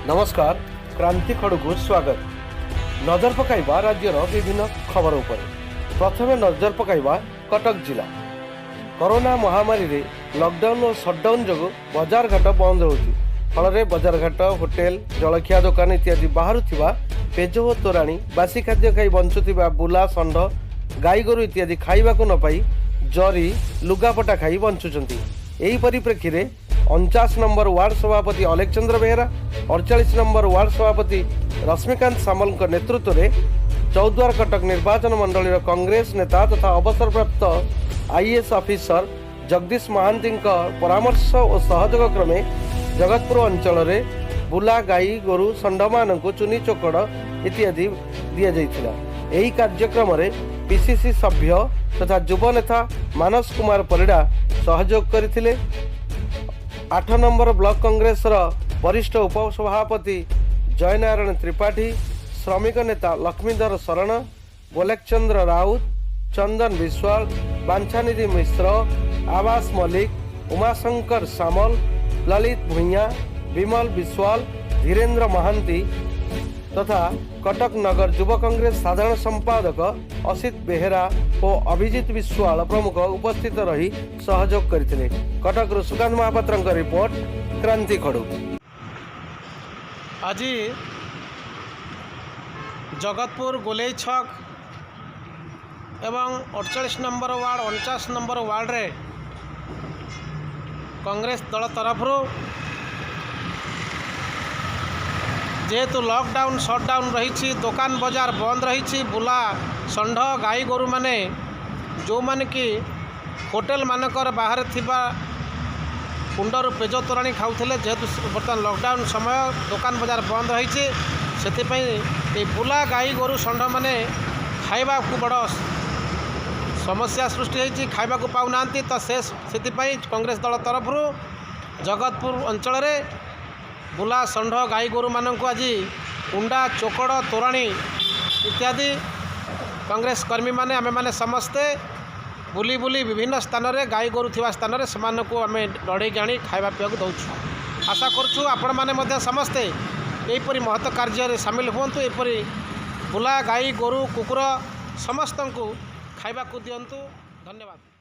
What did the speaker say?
ନମସ୍କାର, କ୍ରାନ୍ତି ଖଡ଼ୁକୁ ସ୍ୱାଗତ। ନଜର ପକାଇବା ରାଜ୍ୟର ବିଭିନ୍ନ ଖବର ଉପରେ। ପ୍ରଥମେ ନଜର ପକାଇବା କଟକ ଜିଲ୍ଲା। କରୋନା ମହାମାରୀରେ ଲକଡାଉନ ଓ ସଟଡାଉନ ଯୋଗୁଁ ବଜାରଘାଟ ବନ୍ଦ ରହୁଛି। ଫଳରେ ବଜାରଘାଟ, ହୋଟେଲ, ଜଳଖିଆ ଦୋକାନ ଇତ୍ୟାଦି ବାହାରୁଥିବା ପେଜ ଓ ତୋରାଣୀ, ବାସି ଖାଦ୍ୟ ଖାଇ ବଞ୍ଚୁଥିବା ବୁଲା ଷଣ୍ଢ, ଗାଈଗୋରୁ ଇତ୍ୟାଦି ଖାଇବାକୁ ନ ପାଇ ଜରି, ଲୁଗାପଟା ଖାଇ ବଞ୍ଚୁଛନ୍ତି। ଏହି ପରିପ୍ରେକ୍ଷୀରେ 49 ନମ୍ବର ୱାର୍ଡ ସଭାପତି ଅଲେଖ ଚନ୍ଦ୍ର ବେହେରା, 48 ନମ୍ବର ୱାର୍ଡ ସଭାପତି ରଶ୍ମିକାନ୍ତ ସାମଲଙ୍କ ନେତୃତ୍ୱରେ ଚୌଦ୍ୱାର କଟକ ନିର୍ବାଚନ ମଣ୍ଡଳୀର କଂଗ୍ରେସ ନେତା ତଥା ଅବସରପ୍ରାପ୍ତ ଆଇଏଏସ୍ ଅଫିସର ଜଗଦୀଶ ମହାନ୍ତିଙ୍କ ପରାମର୍ଶ ଓ ସହଯୋଗ କ୍ରମେ ଜଗତପୁର ଅଞ୍ଚଳରେ ବୁଲା ଗାଈ ଗୋରୁ, ଷଣ୍ଢମାନଙ୍କୁ ଚୁନି, ଚୋକଡ଼ ଇତ୍ୟାଦି ଦିଆଯାଇଥିଲା। ଏହି କାର୍ଯ୍ୟକ୍ରମରେ ପିସିସି ସଭ୍ୟ ତଥା ଯୁବ ନେତା ମାନସ କୁମାର ପରିଡ଼ା ସହଯୋଗ କରିଥିଲେ। 8 ନମ୍ବର ବ୍ଲକ କଂଗ୍ରେସର ବରିଷ୍ଠ ଉପସଭାପତି ଜୟନାରାୟଣ ତ୍ରିପାଠୀ, ଶ୍ରମିକ ନେତା ଲକ୍ଷ୍ମୀଧର ଶରଣ, ଗୋଲେକ ଚନ୍ଦ୍ର ରାଉତ, ଚନ୍ଦନ ବିଶ୍ୱାଳ, ବାଞ୍ଛାନିଧି ମିଶ୍ର, ଆବାସ ମଲ୍ଲିକ, ଉମାଶଙ୍କର ସାମଲ, ଲଳିତ ଭୂଇଁଆ, ବିମଲ ବିଶ୍ୱାଳ, ଧୀରେନ୍ଦ୍ର ମହାନ୍ତି ତଥା କଟକ ନଗର ଯୁବ କଂଗ୍ରେସ ସାଧାରଣ ସମ୍ପାଦକ ଅସିତ ବେହେରା ଓ ଅଭିଜିତ ବିଶ୍ୱାଳ ପ୍ରମୁଖ ଉପସ୍ଥିତ ରହି ସହଯୋଗ କରିଥିଲେ। କଟକରୁ ସୁକାନ୍ତ ମହାପାତ୍ରଙ୍କ ରିପୋର୍ଟ, କ୍ରାନ୍ତି ଖଡ଼ୁ। ଆଜି ଜଗତପୁର ଗୋଲେଇ ଛକ ଏବଂ 48 ନମ୍ବର ୱାର୍ଡ଼, 49 ନମ୍ବର ୱାର୍ଡ଼ରେ କଂଗ୍ରେସ ଦଳ ତରଫରୁ ଯେହେତୁ ଲକଡାଉନ୍, ସଟଡାଉନ୍ ରହିଛି, ଦୋକାନ ବଜାର ବନ୍ଦ ରହିଛି, ବୁଲା ଷଣ୍ଢ, ଗାଈ ଗୋରୁମାନେ ଯେଉଁମାନେ କି ହୋଟେଲମାନଙ୍କର ବାହାରେ ଥିବା କୁଣ୍ଡରୁ ପେଜ ତୋରାଣି ଖାଉଥିଲେ, ଯେହେତୁ ବର୍ତ୍ତମାନ ଲକଡାଉନ୍ ସମୟ, ଦୋକାନ ବଜାର ବନ୍ଦ ରହିଛି, ସେଥିପାଇଁ ଏଇ ବୁଲା ଗାଈ ଗୋରୁ ଷଣ୍ଢମାନେ ଖାଇବାକୁ ବଡ଼ ସମସ୍ୟା ସୃଷ୍ଟି ହେଇଛି, ଖାଇବାକୁ ପାଉନାହାନ୍ତି। ତ ସେଥିପାଇଁ କଂଗ୍ରେସ ଦଳ ତରଫରୁ ଜଗତପୁର ଅଞ୍ଚଳରେ ବୁଲା ଷଣ୍ଢ, ଗାଈ ଗୋରୁମାନଙ୍କୁ ଆଜି କୁଣ୍ଡା, ଚୋକଡ଼, ତୋରାଣି ଇତ୍ୟାଦି କଂଗ୍ରେସ କର୍ମୀମାନେ, ଆମେମାନେ ସମସ୍ତେ ବୁଲି ବୁଲି ବିଭିନ୍ନ ସ୍ଥାନରେ ଗାଈ ଗୋରୁ ଥିବା ସ୍ଥାନରେ ସେମାନଙ୍କୁ ଆମେ ଲଢ଼େଇକି ଆଣି ଖାଇବା ପିଇବାକୁ ଦେଉଛୁ। ଆଶା କରୁଛୁ ଆପଣମାନେ ମଧ୍ୟ ସମସ୍ତେ ଏହିପରି ମହତ କାର୍ଯ୍ୟରେ ସାମିଲ ହୁଅନ୍ତୁ। ଏପରି ବୁଲା ଗାଈ ଗୋରୁ, କୁକୁର ସମସ୍ତଙ୍କୁ ଖାଇବାକୁ ଦିଅନ୍ତୁ। ଧନ୍ୟବାଦ।